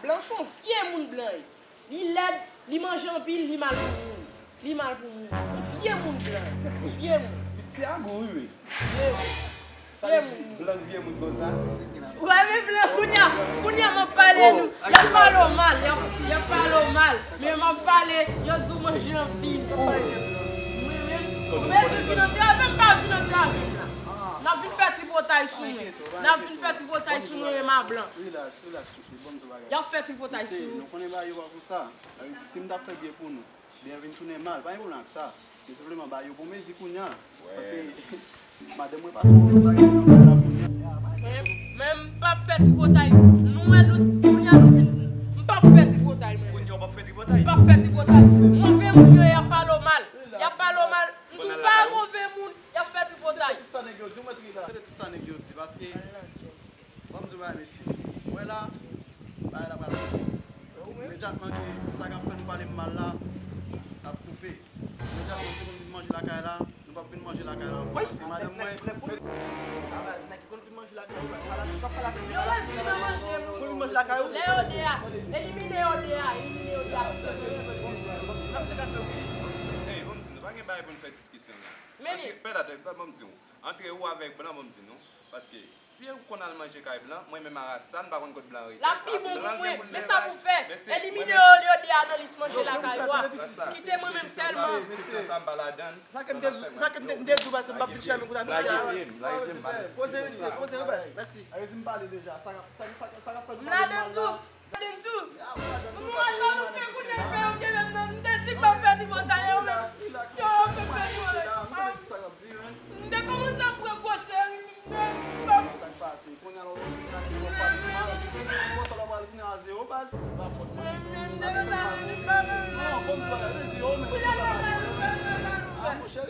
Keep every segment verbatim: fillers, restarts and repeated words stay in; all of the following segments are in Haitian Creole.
Blan se yon vye moun blan ye. Li lèd, li manje anpil, li mal pou moun. Li mal pou moun. Yon vye moun blan ye. Yon vye moun. Se a gou wi wi. Vye moun. Vye moun. Blan vye moun konsa. Ou wè men blan kounye a, kounye a m ap pale nou. Y ap pale w mal, y ap, y ap pale w mal. Men m ap pale, yo di w manje anpil. Mwen menm, ou bezwen vin antrave m, pa vin antrave m la. N ap vin fè tripotay sou mwen. N ap vin fè tripotay sou mwen menm a blan. Relax, relax, sweetie. Bon, m di w bagay. Y ap fè tripotay sou mwen. Nou konnen bagay yo pa konsa. Sa vle di, si m t ap fè byen pou nou, byen vin tounen mal. Pa gen pwoblèm ak sa. Men senpleman, bagay yo bon mezi kounye a. Paske madanm mwen pase yon bagay nan kay la kounye a. Men, men m p ap fè tripotay. Nou wè nou kounye a nou vin. M p ap fè tripotay, mwen. Kounye a w p ap fè tripotay? M p ap fè tripotay. Move moun yo, y ap pale w mal. Y ap pale w mal. M di w pa move moun, y ap fè tripotay. Tande tout sa nèg yo di, mwen tou la. Tande tout sa nèg yo di, paske, ban m di w bagay, mesye. Ou wè la, bagay la pral koupe. Imedyatman ke sa k ap fè nou pale m mal la, l ap koupe. Imedyatman nou te konn vin manje lakay la, nou p ap vin manje lakay la ankò. Paske madanm mwen, a baz, nèg ki konn vin manje lakay ou, pale avè, sa pale avè, se pale avè, sa pale avè. Pou vin manje lakay ou. Lè yo de a, elimine yo de a, elimine yo de a. Ey, ban m di nou, pa gen bagay pou n fè diskisyon la. Men li. Antre, pè la, ban m di w. Antre ou avèk blan, ban m di nou. Paske, si ou konn al manje kay blan, mwen menm a rasta, m pa konn kot blan rete. L ap pi bon pou mwen, men sa pou fè. Elimine yo, yo de a nan lis manje lakay ou a. Kite mwen menm sèlman. Sa m pa ladan. Sa ke m te di, sa ke m te, m te di w, paske m p ap vin chèmen kout a misye a. Lage pye m, lage pye m, m ale. Poze, mesye, poze, wi, baz. Mèsi. Alezi, m pale deja. Sa, sa, sa, sa k ap fè nou pale mal la. M ladan tou. M ladan tou. Mwen wè sa nou fè kounye a, l fè yo kenbe m nan. M te di m p ap fè tripotay yo, men yo fè m fè tripotay. M te kòmanse ap pran gwosè, wi. M te, m p ap Sa k pase? Kounye a la, w vin gade, w ap pale mal. Konsa w ap pale vin a zewo, baz. Pa fòt mwen. Non, bon, m di bagay, vezi, yo, men. A, monchè.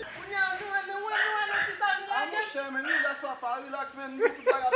A, monchè, men relax, papa, relax, men. Tout bagay